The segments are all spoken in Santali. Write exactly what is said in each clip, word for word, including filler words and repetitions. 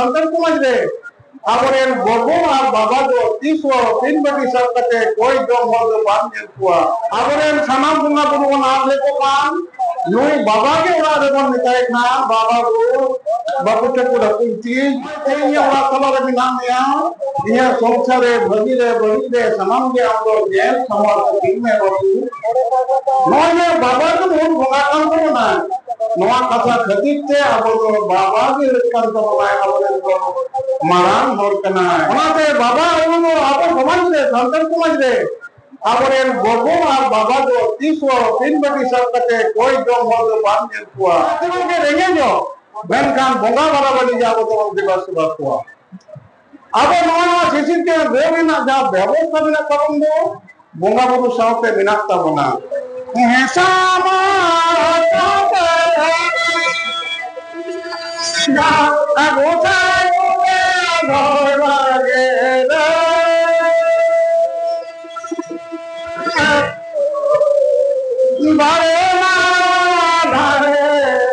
ᱥᱟᱱᱛᱟᱲ ᱥᱚᱢᱟᱡᱽ ᱨᱮ ᱟᱵᱚᱨᱮᱱ ᱜᱚᱜᱚ ᱟᱨ ᱵᱟᱵᱟ ᱫᱚ ᱛᱤᱥ ᱦᱚᱸ ᱛᱤᱱ ᱵᱟᱹᱴᱤ ᱥᱟᱵ ᱠᱟᱛᱮ ᱠᱚᱭ ᱡᱚᱢ ᱦᱚᱲ ᱫᱚ ᱵᱟᱢ ᱧᱮᱞ ᱠᱚᱣᱟ᱾ ᱟᱵᱚᱨᱮᱱ ᱥᱟᱱᱟᱢ ᱵᱚᱸᱜᱟ ᱵᱩᱨᱩ ᱵᱚᱱ ᱟᱫ ᱞᱮᱠᱚ ᱠᱷᱟᱱ, ᱱᱩᱭ ᱵᱟᱵᱟ ᱜᱮ ᱚᱲᱟᱜ ᱨᱮᱵᱚᱱ ᱢᱮᱛᱟᱭ ᱠᱷᱟᱱ, "ᱵᱟᱵᱟ ᱜᱳ, ᱵᱟᱹᱵᱩ ᱴᱷᱟᱹᱠᱩᱨ ᱦᱟᱹᱯᱩᱭ ᱛᱤᱧ, ᱛᱮᱦᱮᱧ ᱤᱧᱟᱹᱜ ᱚᱲᱟᱜ ᱛᱟᱞᱟ ᱨᱮ ᱢᱮᱱᱟᱜ ᱢᱮᱭᱟ, ᱤᱧᱟᱹᱜ ᱥᱚᱝᱥᱟᱨ ᱨᱮ, ᱵᱷᱟᱹᱜᱤ ᱨᱮ, ᱵᱟᱹᱲᱤᱡ ᱨᱮ, ᱥᱟᱱᱟᱢ ᱜᱮ ᱟᱢ ᱫᱚ ᱧᱮᱞ ᱥᱟᱢᱟᱝ ᱠᱟᱹᱛᱤᱧ ᱢᱮ ᱵᱟᱹᱵᱩ᱾" ᱱᱚᱜᱼᱚᱭ ᱡᱮ ᱵᱟᱵᱟ ᱫᱚ ᱵᱚᱱ ᱵᱚᱸᱜᱟ ᱠᱟᱱ ᱛᱟᱵᱚᱱᱟ, ᱱᱚᱣᱟ ᱠᱟᱛᱷᱟ ᱠᱷᱟᱹᱛᱤᱨ ᱛᱮ ᱟᱵᱚ ᱫᱚ ᱵᱟᱵᱟ ᱜᱮ ᱦᱩᱭᱩᱜ ᱠᱟᱱ ᱛᱟᱵᱚᱱᱟᱭ ᱟᱵᱚᱨᱮᱱ ᱫᱚ ᱢᱟᱨᱟᱝ ᱦᱚᱲ ᱠᱟᱱᱟᱭ᱾ ᱚᱱᱟᱛᱮ ᱵᱟᱵᱟ ᱟᱭᱳ ᱫᱚ ᱟᱵᱚ ᱥᱚᱢᱟᱡᱽ ᱨᱮ, ᱥᱟᱱᱛᱟᱲ ᱥᱚᱢᱟᱡᱽ ᱨᱮ ᱟᱵᱚᱨᱮᱱ ᱜᱚᱜᱚ ᱟᱨ ᱵᱟᱵᱟ ᱫᱚ ᱛᱤᱥ ᱦᱚᱸ ᱛᱤᱱ ᱵᱟᱹᱴᱤ ᱥᱟᱵ ᱠᱟᱛᱮ ᱠᱚᱭ ᱡᱚᱢ ᱦᱚᱲ ᱫᱚ ᱵᱟᱢ ᱧᱮᱞ ᱠᱚᱣᱟ᱾ ᱛᱤᱱᱟᱹᱜ ᱜᱮ ᱨᱮᱸᱜᱮᱡ ᱦᱚᱸ, ᱢᱮᱱᱠᱷᱟᱱ ᱵᱚᱸᱜᱟ ᱵᱟᱨᱟᱵᱟᱹᱨᱤ ᱜᱮ ᱟᱵᱚ ᱫᱚᱵᱚᱱ ᱫᱮᱵᱟ ᱥᱮᱵᱟ ᱠᱚᱣᱟ᱾ ᱟᱵᱚ ᱱᱚᱣᱟ, ᱱᱚᱣᱟ ᱥᱤᱥᱤᱨ ᱨᱮ ᱨᱟᱹᱲ ᱨᱮᱱᱟᱜ ᱡᱟᱦᱟᱸ ᱵᱮᱵᱚᱥᱛᱷᱟ ᱢᱮᱱᱟᱜ ᱛᱟᱵᱚᱱ ᱫᱚ, ᱵᱚᱸᱜᱟ ᱵᱩᱨᱩ ᱥᱟᱶᱛᱮ ᱢᱮᱱᱟᱜ ᱛᱟᱵᱚᱱᱟ᱾ ᱦᱮᱸ, ᱥᱟᱢᱟ ᱵᱟᱲᱮ ᱢᱟ ᱵᱟᱲᱮ ᱨᱮ᱾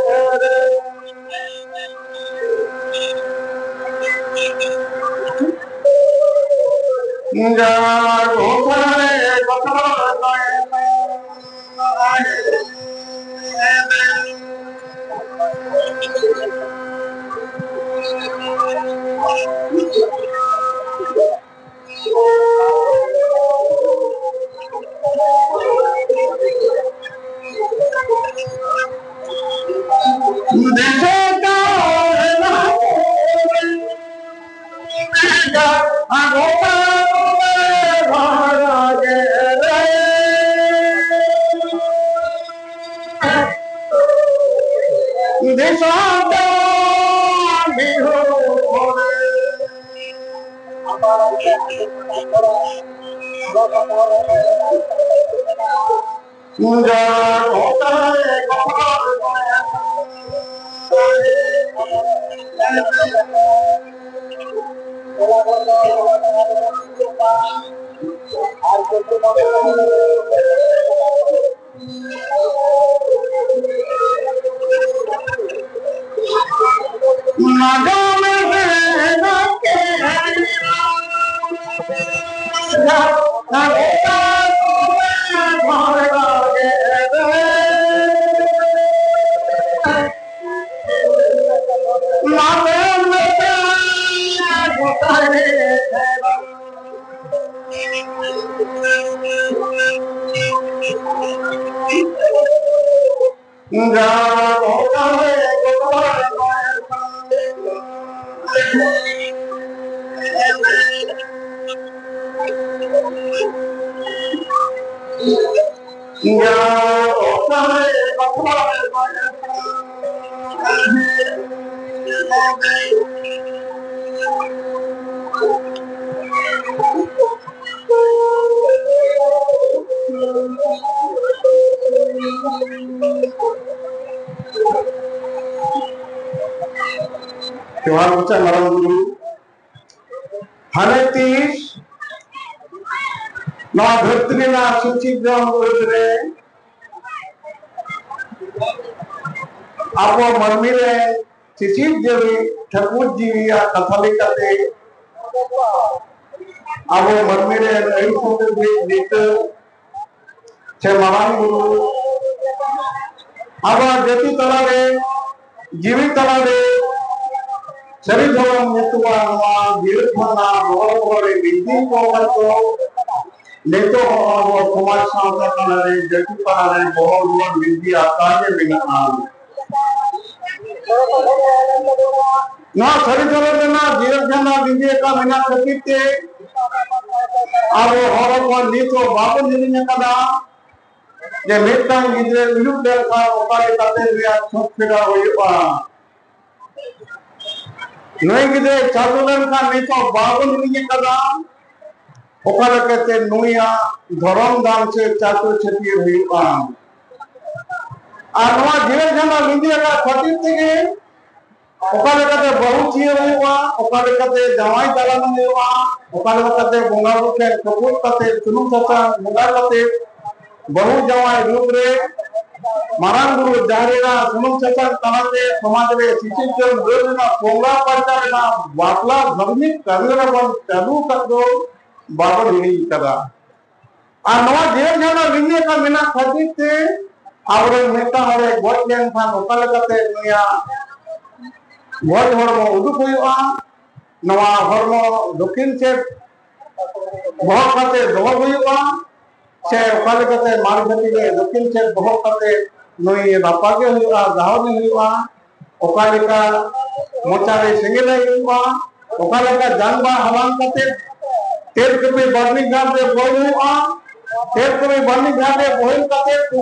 ᱡᱚᱦᱟᱨ ᱜᱚᱢᱠᱮ ᱢᱟᱨᱟᱝ ᱵᱩᱨᱩ᱾ ᱦᱟᱱᱮ ᱛᱤᱥ ᱱᱚᱣᱟ ᱫᱷᱟᱹᱨᱛᱤ ᱨᱮᱱᱟᱜ ᱥᱩᱪᱤ ᱡᱚᱢ ᱵᱟᱹᱫᱽ ᱨᱮ ᱟᱵᱚ ᱢᱟᱹᱱᱢᱤ ᱨᱮ ᱥᱤᱥᱤᱨ ᱡᱟᱹᱣᱤ ᱴᱷᱟᱹᱠᱩᱨ ᱡᱤᱣᱤᱭᱟᱜ ᱠᱟᱛᱷᱟ ᱞᱮᱠᱟᱛᱮ ᱟᱵᱚ ᱢᱟᱹᱱᱢᱤ ᱨᱮᱱ ᱟᱹᱭᱩᱨ ᱥᱩᱛᱩᱜ ᱱᱤᱛᱟᱹ ᱥᱮ ᱢᱟᱨᱟᱝ ᱵᱩᱨᱩ ᱟᱵᱚᱣᱟᱜ ᱡᱟᱹᱛᱤ ᱛᱟᱞᱟᱨᱮ, ᱡᱤᱣᱤ ᱛᱟᱞᱟᱨᱮ ᱥᱟᱹᱨᱤ ᱫᱷᱚᱨᱚᱢ ᱧᱩᱛᱩᱢᱟᱱ ᱱᱚᱣᱟ ᱵᱤᱨ ᱠᱷᱚᱱᱟᱜ ᱵᱚᱦᱚᱞ ᱵᱚᱦᱚᱞ ᱨᱮ ᱵᱤᱱᱛᱤ ᱠᱚ ᱠᱟᱛᱮ ᱱᱤᱛᱚᱜ ᱦᱚᱸ ᱟᱵᱚ ᱥᱚᱢᱟᱡᱽ ᱥᱟᱶᱛᱟ ᱛᱟᱞᱟᱨᱮ, ᱡᱟᱹᱛᱤ ᱛᱟᱞᱟᱨᱮ ᱵᱚᱦᱚᱞ ᱵᱚᱦᱚᱞ ᱵᱤᱱᱛᱤ ᱟᱠᱟᱜ ᱜᱮ ᱢᱮᱱᱟᱜᱼᱟ᱾ ᱱᱚᱣᱟ ᱥᱟᱹᱨᱤ ᱫᱷᱚᱨᱚᱢ ᱨᱮᱱᱟᱜ ᱡᱤᱭᱚᱱ ᱡᱷᱟᱱᱰᱟ ᱵᱤᱸᱫᱤ ᱟᱠᱟᱫ ᱢᱮᱱᱟᱜ ᱠᱷᱟᱹᱛᱤᱨ ᱛᱮ ᱟᱵᱚ ᱦᱚᱲ ᱦᱚᱯᱚᱱ ᱱᱤᱛ ᱦᱚᱸ ᱵᱟᱵᱚᱱ ᱦᱤᱲᱤᱧ ᱟᱠᱟᱫᱟ ᱡᱮ ᱢᱤᱫᱴᱟᱝ ᱜᱤᱫᱽᱨᱟᱹ ᱩᱭᱩᱵ ᱞᱮᱱᱠᱷᱟᱱ ᱚᱠᱟ ᱞᱮᱠᱟᱛᱮ ᱩᱱᱤᱭᱟᱜ ᱪᱷᱩᱛ ᱯᱷᱮᱨᱟᱣ ᱦᱩᱭᱩᱜᱼᱟ᱾ ᱱᱩᱭ ᱜᱤᱫᱽᱨᱟᱹ ᱪᱟᱰᱚ ᱞᱮᱱᱠᱷᱟᱱ ᱱᱤᱛ ᱦᱚᱸ ᱵᱟᱵᱚᱱ ᱦᱤᱲᱤᱧ ᱟᱠᱟᱫᱟ᱾ ᱚᱠᱟ ᱞᱮᱠᱟᱛᱮ ᱱᱩᱭᱟᱜ ᱫᱷᱚᱨᱚᱢ ᱫᱟᱱ ᱥᱮ ᱪᱟᱪᱳ ᱪᱷᱟᱹᱴᱭᱟᱹᱨ ᱦᱩᱭᱩᱜᱼᱟ᱾ ᱟᱨ ᱱᱚᱣᱟ ᱡᱤᱭᱚᱱ ᱡᱷᱟᱱᱰᱟ ᱵᱤᱸᱫᱤ ᱟᱠᱟᱫ ᱠᱷᱟᱹᱛᱤᱨ ᱛᱮᱜᱮ ᱚᱠᱟ ᱞᱮᱠᱟᱛᱮ ᱵᱟᱹᱦᱩ ᱪᱤᱭᱟᱹ ᱦᱩᱭᱩᱜᱼᱟ, ᱚᱠᱟ ᱞᱮᱠᱟᱛᱮ ᱡᱟᱶᱟᱭ ᱫᱟᱨᱟᱢ ᱦᱩᱭᱩᱜᱼᱟ, ᱚᱠᱟ ᱞᱮᱠᱟᱛᱮ ᱵᱚᱸᱜᱟ ᱵᱩᱨᱩ ᱴᱷᱮᱱ ᱛᱩᱯᱩᱫ ᱠᱟᱛᱮ, ᱥᱩᱱᱩᱢ ᱥᱟᱥᱟᱝ ᱵᱚᱸᱜᱟ ᱠᱟᱛᱮ, ᱵᱟᱹᱦᱩ ᱡᱟᱶᱟᱭ ᱨᱩᱯ ᱨᱮ ᱢᱟᱨᱟᱝ ᱵᱩᱨᱩ ᱡᱟᱦᱮᱨ ᱮᱨᱟ ᱥᱩᱱᱩᱢ ᱥᱟᱥᱟᱝ ᱛᱟᱞᱟᱛᱮ ᱥᱚᱢᱟᱡᱽ ᱨᱮ ᱥᱤᱥᱤᱨ ᱡᱚᱱ ᱨᱟᱹᱲ ᱨᱮᱱᱟᱜ ᱵᱚᱸᱜᱟ ᱯᱟᱨᱪᱟ ᱨᱮᱱᱟᱜ ᱵᱟᱯᱞᱟ ᱫᱷᱟᱨᱢᱤᱠ ᱠᱟᱹᱢᱤ ᱨᱮᱵᱚᱱ ᱪᱟᱹᱞᱩ ᱟᱠᱟᱫ ᱫᱚ ᱵᱟᱵᱚᱱ ᱦᱤᱲᱤᱧ ᱟᱠᱟᱫᱟ᱾ ᱟᱨ ᱱᱚᱣᱟ ᱡᱤᱭᱚᱱ ᱡᱷᱟᱱᱰᱟ ᱞᱤᱸᱜᱤ ᱟᱠᱟᱱ ᱢᱮᱱᱟᱜ ᱠᱷᱟᱹᱛᱤᱨ ᱛᱮ ᱟᱵᱚᱨᱮᱱ ᱢᱤᱫᱴᱟᱝ ᱦᱚᱲᱮ ᱜᱚᱡ ᱞᱮᱱᱠᱷᱟᱱ ᱚᱠᱟ ᱞᱮᱠᱟᱛᱮ ᱱᱩᱭᱟᱜ ᱜᱚᱡ ᱦᱚᱲᱢᱚ ᱩᱰᱩᱠ ᱦᱩᱭᱩᱜᱼᱟ᱾ ᱱᱚᱣᱟ ᱦᱚᱲᱢᱚ ᱫᱚᱠᱷᱤᱱ ᱥᱮᱫ ᱵᱚᱦᱚᱜ ᱠᱟᱛᱮ ᱫᱚᱦᱚ ᱦᱩᱭᱩᱜᱼᱟ, ᱥᱮ ᱚᱠᱟ ᱞᱮᱠᱟᱛᱮ ᱢᱟᱲ ᱜᱷᱟᱹᱴᱤ ᱨᱮ ᱫᱚᱠᱷᱤᱱ ᱥᱮᱫ ᱵᱚᱦᱚᱜ ᱠᱟᱛᱮ ᱱᱩᱭ ᱨᱟᱯᱟᱜᱮ ᱦᱩᱭᱩᱜᱼᱟ, ᱫᱟᱦᱚᱱᱮ ᱦᱩᱭᱩᱜᱼᱟ, ᱚᱠᱟ ᱞᱮᱠᱟ ᱢᱚᱪᱟᱨᱮ ᱥᱮᱸᱜᱮᱞᱮ ᱦᱩᱭᱩᱜᱼᱟ, ᱚᱠᱟ ᱞᱮᱠᱟ ᱡᱟᱝ ᱵᱟᱦᱟ ᱦᱟᱞᱟᱝ ᱠᱟᱛᱮ ᱛᱮᱞ ᱠᱟᱹᱯᱤ ᱵᱟᱹᱨᱱᱤ ᱜᱷᱟᱴ ᱨᱮ ᱵᱚᱦᱮᱞ ᱦᱩᱭᱩᱜᱼᱟ᱾ ᱛᱮᱞ ᱠᱟᱹᱯᱤ ᱵᱟᱹᱨᱱᱤ ᱜᱷᱟᱴ ᱨᱮ ᱵᱚᱦᱮᱞ ᱠᱟᱛᱮ,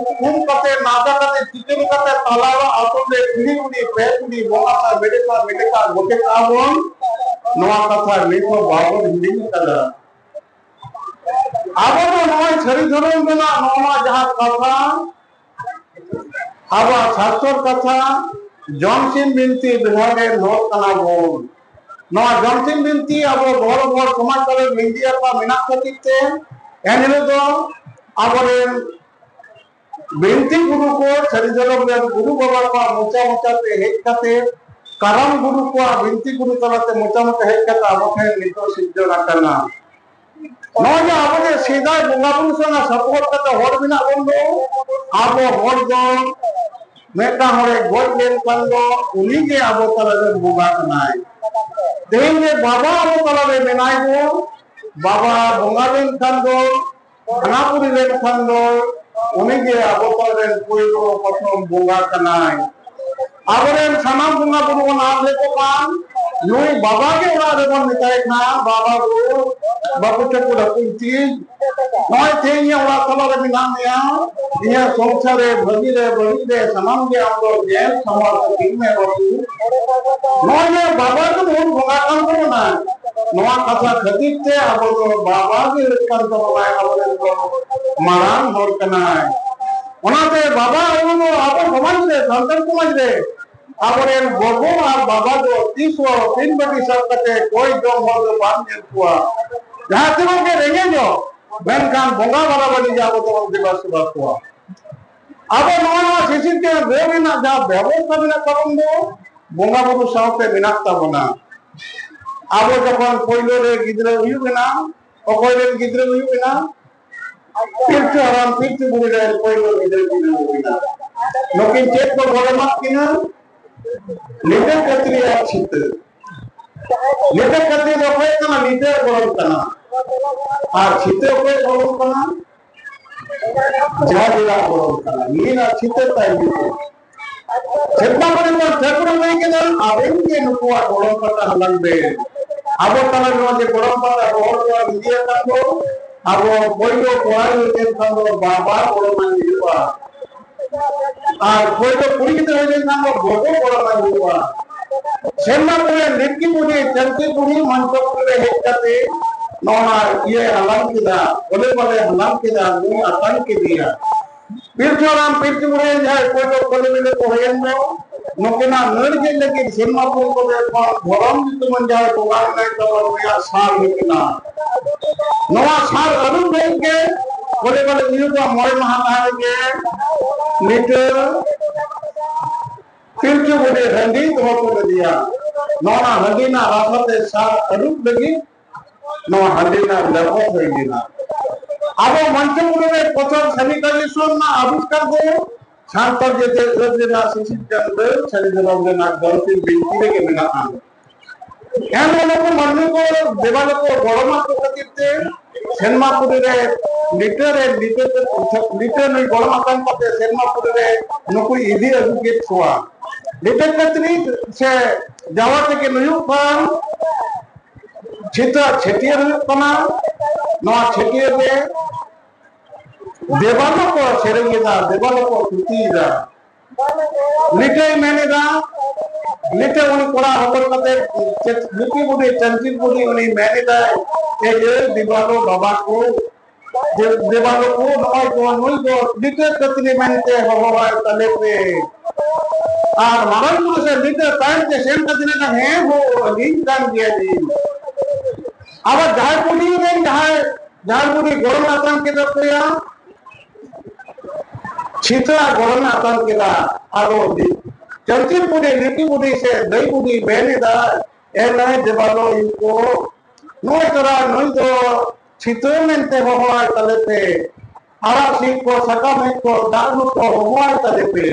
ᱩᱢ ᱠᱟᱛᱮ, ᱱᱟᱫᱟ ᱠᱟᱛᱮ, ᱪᱤᱠᱟᱹᱲ ᱠᱟᱛᱮ, ᱛᱟᱞᱟ ᱚᱲᱟᱜ ᱟᱛᱳ ᱨᱮ ᱠᱩᱲᱤ ᱠᱩᱲᱤ, ᱯᱮ ᱠᱩᱲᱤ, ᱢᱚᱬᱮ ᱥᱟᱭ, ᱢᱮᱰᱮᱠᱟ, ᱢᱮᱰᱮᱠᱟ, ᱜᱚᱴᱮ ᱠᱟᱜᱼᱟ ᱵᱚᱱ᱾ ᱱᱚᱣᱟ ᱠᱟᱛᱷᱟ ᱱᱤᱛ ᱦᱚᱸ ᱵᱟᱵᱚᱱ ᱦᱤᱲᱤᱧ ᱟᱠᱟᱫᱟ᱾ ᱟᱵᱚ ᱫᱚ ᱱᱚᱜᱼᱚᱭ ᱥᱟᱹᱨᱤ ᱫᱷᱚᱨᱚᱢ ᱨᱮᱱᱟᱜ ᱱᱚᱜᱼᱚ ᱱᱚᱣᱟ ᱡᱟᱦᱟᱸ ᱠᱟᱛᱷᱟ, ᱟᱵᱚᱣᱟᱜ ᱥᱟᱥᱛᱚᱨ ᱠᱟᱛᱷᱟ, ᱡᱚᱢᱥᱤᱢ ᱵᱤᱱᱛᱤ ᱵᱮᱲᱦᱟᱭ ᱨᱮᱱ ᱦᱚᱲ ᱠᱟᱱᱟ ᱵᱚᱱ᱾ ᱱᱚᱣᱟ ᱡᱚᱢᱥᱤᱢ ᱵᱤᱱᱛᱤ ᱟᱵᱚ ᱵᱷᱚᱨ ᱵᱷᱚᱨ ᱥᱚᱢᱟᱡᱽ ᱛᱟᱞᱮ ᱢᱤᱰᱤᱭᱟ ᱠᱚ ᱢᱮᱱᱟᱜ ᱠᱷᱟᱹᱛᱤᱨ ᱛᱮ ᱮᱱᱦᱤᱞᱳᱜ ᱫᱚ ᱟᱵᱚᱨᱮᱱ ᱵᱤᱱᱛᱤ ᱜᱩᱨᱩ ᱠᱚ, ᱥᱟᱹᱨᱤ ᱫᱷᱚᱨᱚᱢ ᱨᱮᱱ ᱜᱩᱨᱩ ᱵᱟᱵᱟ ᱠᱚᱣᱟᱜ ᱢᱚᱪᱟ ᱢᱚᱪᱟ ᱛᱮ ᱦᱮᱡ ᱠᱟᱛᱮ, ᱠᱟᱨᱟᱢ ᱜᱩᱨᱩ ᱠᱚᱣᱟᱜ ᱵᱤᱱᱛᱤ ᱜᱩᱨᱩ ᱛᱟᱞᱟᱛᱮ ᱢᱚᱪᱟ ᱢᱚᱪᱟ ᱦᱮᱡ ᱠᱟᱛᱮ ᱟᱵᱚ ᱴᱷᱮᱱ ᱱᱤᱛᱚᱜ ᱥᱤᱨᱡᱚᱱ ᱟᱠᱟᱱᱟ᱾ ᱱᱚᱜᱼᱚᱭ ᱡᱮ ᱟᱵᱚ ᱡᱮ ᱥᱮᱫᱟᱭ ᱵᱚᱸᱜᱟ ᱵᱩᱨᱩ ᱥᱟᱶ ᱥᱟᱯᱚᱦᱚᱫ ᱠᱟᱛᱮ ᱦᱚᱲ ᱢᱮᱱᱟᱜ ᱵᱚᱱ ᱫᱚ, ᱟᱵᱚ ᱦᱚᱲ ᱫᱚ ᱢᱤᱫᱴᱟᱝ ᱦᱚᱲᱮ ᱜᱚᱡ ᱞᱮᱱᱠᱷᱟᱱ ᱫᱚ ᱩᱱᱤ ᱜᱮ ᱟᱵᱚ ᱛᱟᱞᱟᱨᱮ ᱵᱚᱸᱜᱟ ᱠᱟᱱᱟᱭ᱾ ᱛᱮᱦᱮᱧ ᱡᱮ ᱵᱟᱵᱟ ᱟᱵᱚ ᱛᱟᱞᱟᱨᱮ ᱢᱮᱱᱟᱭ ᱫᱚ, ᱵᱟᱵᱟ ᱵᱚᱸᱜᱟ ᱞᱮᱱᱠᱷᱟᱱ ᱫᱚ, ᱦᱟᱱᱟ ᱯᱩᱨᱤ ᱞᱮᱱᱠᱷᱟᱱ ᱫᱚ, ᱩᱱᱤ ᱜᱮ ᱟᱵᱚ ᱛᱟᱞᱟᱨᱮ ᱯᱳᱭᱞᱳ ᱯᱨᱚᱛᱷᱚᱢ ᱵᱚᱸᱜᱟ ᱠᱟᱱᱟᱭ᱾ ᱟᱵᱚᱨᱮᱱ ᱥᱟᱱᱟᱢ ᱵᱚᱸᱜᱟ ᱵᱩᱨᱩ ᱵᱚᱱ ᱟᱫ ᱞᱮᱠᱚ ᱠᱷᱟᱱ, ᱱᱩᱭ ᱵᱟᱵᱟ ᱜᱮ ᱚᱲᱟᱜ ᱨᱮᱵᱚᱱ ᱢᱮᱛᱟᱭ ᱠᱷᱟᱱ, "ᱵᱟᱵᱟ ᱜᱳ, ᱵᱟᱹᱵᱩ ᱴᱷᱟᱹᱠᱩᱨ ᱦᱟᱹᱯᱩᱭ ᱛᱤᱧ, ᱱᱚᱜᱼᱚᱭ ᱛᱮᱦᱮᱧ ᱤᱧᱟᱹᱜ ᱚᱲᱟᱜ ᱛᱟᱞᱟ ᱨᱮ ᱢᱮᱱᱟᱜ ᱢᱮᱭᱟ, ᱤᱧᱟᱹᱜ ᱥᱚᱝᱥᱟᱨ ᱨᱮ, ᱵᱷᱟᱹᱜᱤ ᱨᱮ, ᱵᱟᱹᱲᱤᱡ ᱨᱮ, ᱥᱟᱱᱟᱢ ᱜᱮ ᱟᱢ ᱫᱚ ᱧᱮᱞ ᱥᱟᱢᱵᱲᱟᱣ ᱠᱟᱹᱛᱤᱧ ᱢᱮ ᱵᱟᱹᱵᱩ᱾" ᱱᱚᱜᱼᱚᱭ ᱡᱮ ᱵᱟᱵᱟ ᱜᱮ ᱵᱚᱱ ᱵᱚᱸᱜᱟ ᱠᱟᱱ ᱛᱟᱵᱚᱱᱟ, ᱱᱚᱣᱟ ᱠᱟᱛᱷᱟ ᱠᱷᱟᱹᱛᱤᱨ ᱛᱮ ᱟᱵᱚ ᱫᱚ ᱵᱟᱵᱟ ᱜᱮ ᱦᱩᱭᱩᱜ ᱠᱟᱱ ᱛᱟᱵᱚᱱᱟᱭ, ᱟᱵᱚᱨᱮᱱ ᱫᱚ ᱢᱟᱨᱟᱝ ᱦᱚᱲ ᱠᱟᱱᱟᱭ᱾ ᱚᱱᱟᱛᱮ ᱵᱟᱵᱟ ᱟᱭᱳ ᱫᱚ ᱟᱵᱚ ᱥᱚᱢᱟᱡᱽ ᱨᱮ, ᱥᱟᱱᱛᱟᱲ ᱥᱚᱢᱟᱡᱽ ᱨᱮ ᱟᱵᱚᱨᱮᱱ ᱜᱚᱜᱚ ᱟᱨ ᱵᱟᱵᱟ ᱫᱚ ᱛᱤᱥ ᱦᱚᱸ ᱛᱤᱱ ᱵᱟᱹᱴᱤ ᱥᱟᱵ ᱠᱟᱛᱮ ᱠᱚᱭ ᱡᱚᱢ ᱦᱚᱲ ᱫᱚ ᱵᱟᱢ ᱧᱮᱞ ᱠᱚᱣᱟ᱾ ᱡᱟᱦᱟᱸ ᱛᱤᱱᱟᱹᱜ ᱜᱮ ᱨᱮᱸᱜᱮᱡᱚᱜ, ᱢᱮᱱᱠᱷᱟᱱ ᱵᱚᱸᱜᱟ ᱵᱟᱨᱟᱵᱟᱹᱨᱤ ᱜᱮ ᱟᱵᱚ ᱫᱚᱵᱚᱱ ᱫᱮᱵᱟ ᱥᱮᱵᱟ ᱠᱚᱣᱟ᱾ ᱟᱵᱚ ᱱᱚᱣᱟ, ᱱᱚᱣᱟ ᱥᱤᱥᱤᱨ ᱛᱮ ᱜᱟᱹᱭ ᱨᱮᱱᱟᱜ ᱡᱟᱦᱟᱸ ᱵᱮᱵᱚᱥᱛᱷᱟ ᱢᱮᱱᱟᱜ ᱛᱟᱵᱚᱱ ᱫᱚ, ᱵᱚᱸᱜᱟ ᱵᱩᱨᱩ ᱥᱟᱶᱛᱮ ᱢᱮᱱᱟᱜ ᱛᱟᱵᱚᱱᱟ᱾ ᱟᱵᱚ ᱡᱚᱠᱷᱚᱱ ᱯᱳᱭᱞᱳ ᱨᱮ ᱜᱤᱫᱽᱨᱟᱹ ᱦᱩᱭᱩᱜ ᱮᱱᱟ, ᱚᱠᱚᱭ ᱨᱮᱱ ᱜᱤᱫᱽᱨᱟᱹ ᱦᱩᱭᱩᱜ ᱮᱱᱟ? ᱯᱤᱞᱪᱩ ᱦᱟᱲᱟᱢ, ᱯᱤᱞᱪᱩ ᱵᱩᱲᱦᱤ ᱨᱮᱱ ᱯᱳᱭᱞᱳ ᱜᱤᱫᱽᱨᱟᱹ ᱠᱤᱱ ᱦᱩᱭᱩᱜ ᱮᱱᱟ᱾ ᱱᱩᱠᱤᱱ ᱪᱮᱫ ᱠᱚ ᱜᱚᱲᱚ ᱮᱢᱟᱜ ᱠᱤᱱᱟ? ᱞᱤᱴᱟᱹ ᱠᱟᱹᱛᱨᱤ ᱟᱨ ᱪᱷᱤᱛᱟᱹ᱾ ᱞᱤᱴᱟᱹ ᱠᱟᱹᱛᱨᱤ ᱫᱚ ᱚᱠᱚᱭ ᱠᱟᱱᱟ? ᱞᱤᱴᱟᱹ ᱜᱚᱲᱚᱢ ᱠᱟᱱᱟ᱾ ᱟᱨ ᱪᱷᱤᱛᱟᱹ ᱚᱠᱚᱭ ᱜᱚᱲᱚᱢ ᱠᱟᱱᱟ? ᱡᱟᱦᱮᱨᱟ ᱜᱚᱲᱚᱢ ᱠᱟᱱᱟ᱾ ᱱᱤᱭᱟᱹ ᱪᱷᱤᱛᱟᱹ ᱛᱟᱭ ᱧᱩᱛᱩᱢ᱾ ᱥᱮᱨᱢᱟ ᱠᱚᱨᱮ ᱫᱚ ᱴᱷᱟᱹᱠᱩᱨ ᱞᱟᱹᱭ ᱠᱮᱫᱟ, ᱟᱵᱮᱱ ᱜᱮ ᱱᱩᱠᱩᱣᱟᱜ ᱜᱚᱲᱚᱢ ᱯᱟᱛᱟ ᱦᱟᱞᱟᱝ ᱵᱮᱱ᱾ ᱟᱵᱚ ᱛᱟᱞᱟ ᱨᱮ ᱱᱚᱣᱟ ᱡᱮ ᱜᱚᱲᱚᱢ ᱯᱟᱛᱟ ᱜᱚᱦᱚᱲ ᱠᱚᱣᱟ, ᱱᱤᱡᱮ ᱠᱟᱱ ᱫᱚ ᱟᱵᱚ ᱯᱳᱭᱞᱳ ᱠᱚᱲᱟ ᱦᱩᱭ ᱞᱮᱱᱠᱷᱟᱱ ᱫᱚ ᱵᱟᱵᱟ ᱜᱚᱲᱚᱢᱟᱭ ᱦᱩᱭᱩᱜᱼᱟ᱾ ᱟᱨ ᱯᱳᱭᱞᱳ ᱠᱩᱲᱤ ᱜᱤᱫᱽᱨᱟᱹ ᱦᱩᱭ ᱞᱮᱱᱠᱷᱟᱱ ᱫᱚ ᱜᱚᱜᱚ ᱜᱚᱲᱚᱢᱟᱭ ᱦᱩᱭᱩᱜᱼᱟ᱾ ᱥᱮᱨᱢᱟ ᱠᱚᱨᱮ ᱞᱤᱴᱠᱤ ᱵᱩᱲᱦᱤ, ᱪᱟᱹᱞᱠᱤ ᱵᱩᱲᱦᱤ ᱢᱚᱧᱪᱚ ᱠᱚᱨᱮ ᱦᱮᱡ ᱠᱟᱛᱮ ᱱᱚᱣᱟ ᱤᱭᱟᱹ ᱦᱟᱞᱟᱝ ᱠᱮᱫᱟ, ᱵᱚᱞᱮ ᱵᱚᱞᱮ ᱦᱟᱞᱟᱝ ᱠᱮᱫᱟ, ᱱᱩᱭ ᱟᱛᱟᱝ ᱠᱮᱫᱮᱭᱟ᱾ ᱯᱤᱞᱪᱩ ᱦᱟᱲᱟᱢ ᱯᱤᱞᱪᱩ ᱵᱩᱲᱦᱤ ᱡᱟᱦᱟᱸᱭ ᱯᱳᱭᱞᱳ ᱠᱚᱞᱮ ᱵᱤᱞᱤ ᱠᱚ ᱦᱩᱭᱮᱱ ᱫᱚ, ᱱᱩᱠᱤᱱᱟᱜ ᱱᱟᱹᱲ ᱜᱮᱫ ᱞᱟᱹᱜᱤᱫ ᱥᱮᱨᱢᱟ ᱯᱩᱨ ᱠᱚᱨᱮ ᱠᱷᱚᱱ ᱫᱷᱚᱨᱚᱢ ᱧᱩᱛᱩᱢᱟᱱ ᱡᱟᱦᱟᱸᱭ ᱵᱚᱸᱜᱟ ᱢᱮᱱᱟᱭ ᱛᱟᱵᱚᱱ, ᱩᱱᱤᱭᱟᱜ ᱥᱟᱨ ᱦᱩᱭ ᱠᱟᱱᱟ᱾ ᱱᱚᱣᱟ ᱥᱟᱨ ᱟᱹᱨᱩᱵ ᱞᱟᱹᱜᱤᱫ ᱜᱮ ᱠᱚᱞᱮ ᱵᱟᱞᱮ ᱤᱭᱟᱹ ᱫᱚ ᱢᱚᱬᱮ ᱢᱟᱦᱟ ᱞᱟᱦᱟ ᱨᱮᱜᱮ ᱞᱤᱴᱟᱹ ᱯᱤᱞᱪᱩ ᱵᱩᱰᱷᱤ ᱦᱟᱺᱰᱤ ᱫᱚᱦᱚ ᱦᱚᱴᱚ ᱞᱮᱫᱮᱭᱟ᱾ ᱱᱚᱣᱟ ᱦᱟᱺᱰᱤ ᱨᱮᱱᱟᱜ ᱨᱟᱥᱟ ᱛᱮ ᱥᱟᱨ ᱟᱹᱨᱩᱵ ᱞᱟᱹᱜᱤᱫ ᱱᱚᱣᱟ ᱦᱟᱺᱰᱤ ᱨᱮᱱᱟᱜ ᱞᱮᱵᱚ ᱦᱩᱭ ᱞᱮᱱᱟ᱾ ᱟᱵᱚ ᱢᱚᱧᱪᱚᱯᱩᱨᱤ ᱨᱮ ᱯᱨᱚᱪᱟᱨ ᱥᱟᱱᱤᱴᱟᱭᱡᱮᱥᱚᱱ ᱨᱮᱱᱟᱜ ᱟᱵᱤᱥᱠᱟᱨ ᱫᱚ ᱥᱟᱱᱛᱟᱲ ᱡᱟᱹᱛᱤ ᱟᱹᱫ ᱨᱮᱱᱟᱜ ᱥᱤᱥᱤᱨ ᱡᱟᱝ ᱫᱚ ᱥᱟᱹᱨᱤ ᱫᱷᱚᱨᱚᱢ ᱨᱮᱱᱟᱜ ᱜᱟᱹᱞᱛᱤ ᱵᱤᱱᱛᱤ ᱨᱮᱜᱮ ᱢᱮᱱᱟᱜᱼᱟ᱾ ᱮᱱ ᱦᱤᱞᱳᱜ ᱠᱚ ᱢᱟᱹᱱᱢᱤ ᱠᱚ ᱫᱮᱵᱟ ᱞᱳᱠ ᱠᱚ ᱜᱚᱲᱚᱢᱟᱜ ᱠᱚ ᱠᱷᱟᱹᱛᱤᱨ ᱛᱮ ᱥᱮᱨᱢᱟᱯᱩᱨᱤ ᱨᱮ ᱞᱤᱴᱟᱹ ᱨᱮ ᱞᱤᱴᱟᱹ ᱛᱮ, ᱞᱤᱴᱟᱹ ᱱᱩᱭ ᱜᱚᱲᱚᱢ ᱟᱛᱟᱝ ᱠᱟᱛᱮ ᱥᱮᱨᱢᱟᱯᱩᱨᱤ ᱨᱮ ᱱᱩᱠᱩ ᱤᱫᱤ ᱟᱹᱜᱩ ᱠᱮᱫ ᱠᱚᱣᱟ᱾ ᱞᱤᱴᱟᱹ ᱠᱟᱹᱛᱨᱤ ᱥᱮ ᱡᱟᱣᱟ ᱛᱮᱜᱮ ᱦᱩᱭᱩᱜ ᱠᱟᱱ ᱪᱷᱤᱛᱟᱹ ᱪᱷᱟᱹᱴᱭᱟᱹᱨ ᱦᱩᱭᱩᱜ ᱠᱟᱱᱟ᱾ ᱱᱚᱣᱟ ᱪᱷᱟᱹᱴᱭᱟᱹᱨ ᱨᱮ ᱫᱮᱵᱟᱞᱳ ᱠᱚ ᱥᱮᱨᱮᱧ ᱮᱫᱟ, ᱫᱮᱵᱟᱞᱳ ᱠᱚ ᱛᱷᱩᱛᱤ ᱮᱫᱟ᱾ ᱞᱤᱴᱟᱹᱭ ᱢᱮᱱ ᱮᱫᱟ, ᱞᱤᱴᱟᱹ ᱩᱱᱤ ᱠᱚᱲᱟ ᱦᱚᱯᱚᱱ ᱠᱟᱛᱮ ᱪᱮᱫ ᱞᱤᱯᱤ ᱵᱩᱰᱷᱤ, ᱪᱟᱹᱱᱪᱤᱞ ᱵᱩᱰᱷᱤ ᱩᱱᱤ ᱢᱮᱱ ᱮᱫᱟᱭ, "ᱮ ᱮ ᱫᱮᱵᱟᱞᱳ ᱵᱟᱵᱟ ᱠᱚ, ᱫᱮ-, ᱫᱮᱵᱟᱞᱳ ᱠᱚ, ᱱᱚᱜᱼᱚᱭ ᱠᱚ, ᱱᱩᱭ ᱫᱚ ᱞᱤᱴᱟᱹ ᱠᱟᱹᱛᱨᱤ ᱢᱮᱱᱛᱮ ᱦᱚᱦᱚᱣᱟᱭ ᱛᱟᱞᱮ ᱯᱮ᱾" ᱟᱨ ᱢᱟᱨᱟᱝ ᱵᱩᱨᱩ ᱥᱮ ᱞᱤᱴᱟᱹ ᱛᱟᱭᱚᱢ ᱛᱮ ᱥᱮᱱ ᱠᱟᱛᱮ ᱞᱟᱹᱭ ᱮᱫᱟ, "ᱦᱮᱸ ᱦᱳ, ᱟᱹᱞᱤᱧ ᱠᱟᱱ ᱜᱮᱭᱟᱞᱤᱧ᱾" ᱟᱵᱟᱨ ᱡᱟᱦᱮᱨ ᱵᱩᱰᱷᱤ ᱨᱮᱱ ᱡᱟᱦᱟᱸᱭ ᱡᱟᱦᱟᱸ ᱵᱩᱰᱷᱤ ᱜᱚᱲᱚᱢ ᱟᱛᱟᱝ ᱠᱮᱫᱟ ᱯᱮᱭᱟ, ᱪᱷᱤᱛᱟ ᱜᱚᱲᱚᱢ ᱟᱛᱟᱝ ᱠᱮᱫᱟ᱾ ᱟᱫᱚ ᱪᱟᱹᱱᱪᱤᱞ ᱵᱩᱰᱷᱤ, ᱞᱤᱯᱤ ᱵᱩᱰᱷᱤ ᱥᱮ ᱫᱟᱹᱭ ᱵᱩᱰᱷᱤ ᱢᱮᱱ ᱮᱫᱟ, "ᱮ ᱱᱟᱭ ᱫᱮᱵᱟᱞᱳ ᱤᱧ ᱠᱚ, ᱱᱚᱜᱼᱚᱭ ᱛᱚᱨᱟ ᱱᱩᱭ ᱫᱚ ᱪᱷᱤᱛᱟᱹ ᱢᱮᱱᱛᱮ ᱦᱚᱦᱚᱣᱟᱭ ᱛᱟᱞᱮ ᱯᱮ, ᱟᱲᱟᱜ ᱥᱤᱫ ᱠᱚ, ᱥᱟᱠᱟᱢ ᱦᱮᱡ ᱠᱚ, ᱫᱟᱜ ᱞᱩ ᱠᱚ ᱦᱚᱦᱚᱣᱟᱭ ᱛᱟᱞᱮ ᱯᱮ᱾"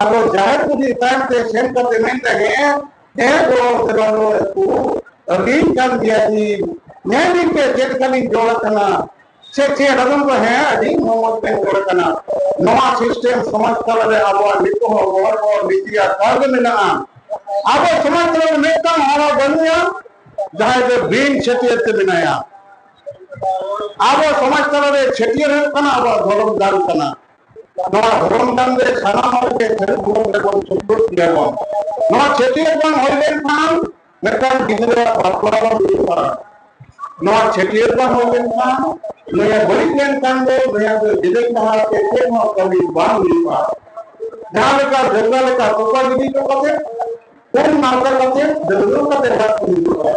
ᱟᱫᱚ ᱡᱟᱦᱮᱨ ᱠᱚ ᱡᱩᱫᱤ ᱛᱟᱭᱚᱢ ᱛᱮ ᱥᱮᱱ ᱠᱟᱛᱮ ᱢᱮᱱ ᱞᱮᱜᱮ, ᱦᱮᱸ ᱜᱚᱲᱚ ᱛᱮ ᱵᱟᱝ ᱜᱚᱲᱚ ᱠᱚ ᱟᱹᱞᱤᱧ ᱠᱟᱱ ᱜᱮᱭᱟ ᱞᱤᱧ, ᱧᱮᱞ ᱞᱤᱧ ᱯᱮ ᱪᱮᱫ ᱞᱮᱠᱟ ᱞᱤᱧ ᱡᱚᱲ ᱟᱠᱟᱱᱟ, ᱥᱮ ᱪᱮᱫ ᱟᱫᱚᱢ ᱠᱚ, ᱦᱮᱸ ᱟᱹᱰᱤ ᱢᱚᱡᱽ ᱵᱮᱱ ᱡᱚᱲ ᱟᱠᱟᱱᱟ᱾ ᱱᱚᱣᱟ system ᱥᱚᱢᱟᱡᱽ ᱛᱟᱞᱟ ᱨᱮ ᱟᱵᱚᱣᱟᱜ ᱱᱤᱛᱚᱜ ᱦᱚᱸ ᱜᱚᱲ ᱜᱚᱲ ᱱᱤᱛᱤ ᱟᱨ ᱠᱟᱨᱡᱚ ᱢᱮᱱᱟᱜᱼᱟ᱾ ᱟᱵᱚ ᱥᱚᱢᱟᱡᱽ ᱛᱟᱞᱟ ᱨᱮ ᱢᱤᱫᱴᱟᱝ ᱦᱚᱲ ᱦᱚᱸ ᱵᱟᱹᱱᱩᱜᱼᱟ ᱡᱟᱦᱟᱸᱭ ᱫᱚ ᱵᱤᱱ ᱪᱷᱟᱹᱴᱭᱟᱹᱨ ᱛᱮ ᱢᱮᱱᱟᱭᱟ᱾ ᱟᱵᱚ ᱥᱚᱢᱟᱡᱽ ᱛᱟᱞᱟ ᱨᱮ ᱪᱷᱟᱹᱴᱭᱟᱹᱨ ᱦᱩᱭᱩᱜ ᱠᱟᱱᱟ ᱟᱵᱚᱣᱟᱜ ᱫᱷᱚᱨᱚᱢ ᱫᱟᱱ ᱠᱟᱱᱟ᱾ ᱱᱚᱣᱟ ᱫᱷᱚᱨᱚᱢ ᱫᱟᱱ ᱨᱮ ᱥᱟᱱᱟᱢ ᱦᱚᱲ ᱜᱮ ᱥᱟᱹᱨᱤ ᱫᱷᱚᱨᱚᱢ ᱨᱮᱵᱚᱱ ᱥᱩᱯᱨᱩᱫ ᱜᱮᱭᱟᱵᱚᱱ᱾ ᱱᱚᱣᱟ ᱪᱷᱟᱹᱴᱭᱟᱹᱨ ᱵᱟᱝ ᱦᱩᱭ ᱞᱮᱱᱠᱷᱟᱱ ᱢᱤᱫᱴᱟᱝ ᱜᱤᱫᱽᱨᱟᱹᱣᱟᱜ ᱵᱟᱯᱞᱟ ᱵᱟᱝ ᱦᱩᱭᱩᱜᱼᱟ᱾ ᱱᱚᱣᱟ ᱪᱷᱟᱹᱴᱭᱟᱹᱨ ᱵᱟᱝ ᱦᱩᱭ ᱞᱮᱱᱠᱷᱟᱱ ᱱᱩᱭᱮ ᱵᱟᱹᱲᱤᱡ ᱞᱮᱱᱠᱷᱟᱱ ᱫᱚ ᱱᱩᱭᱟᱜ ᱫᱚ ᱡᱤᱞᱤᱧ ᱰᱟᱦᱟᱨ ᱛᱮ ᱪᱮᱫ ᱦᱚᱸ ᱠᱟᱹᱢᱤ ᱵᱟᱝ ᱦᱩᱭᱩᱜᱼᱟ᱾ ᱡᱟᱦᱟᱸ ᱞᱮᱠᱟ ᱰᱟᱹᱝᱜᱩᱣᱟᱹ ᱞᱮᱠᱟ ᱛᱚᱯᱟ ᱜᱤᱰᱤ ᱦᱚᱴᱚ ᱠᱟᱛᱮ, ᱩᱢ ᱱᱟᱲᱠᱟ ᱠᱟᱛᱮ, ᱰᱟᱹᱝᱜᱩᱣᱟᱹ ᱠᱟᱛᱮ ᱚᱲᱟᱜ ᱠᱚ ᱦᱤᱡᱩᱜᱼᱟ᱾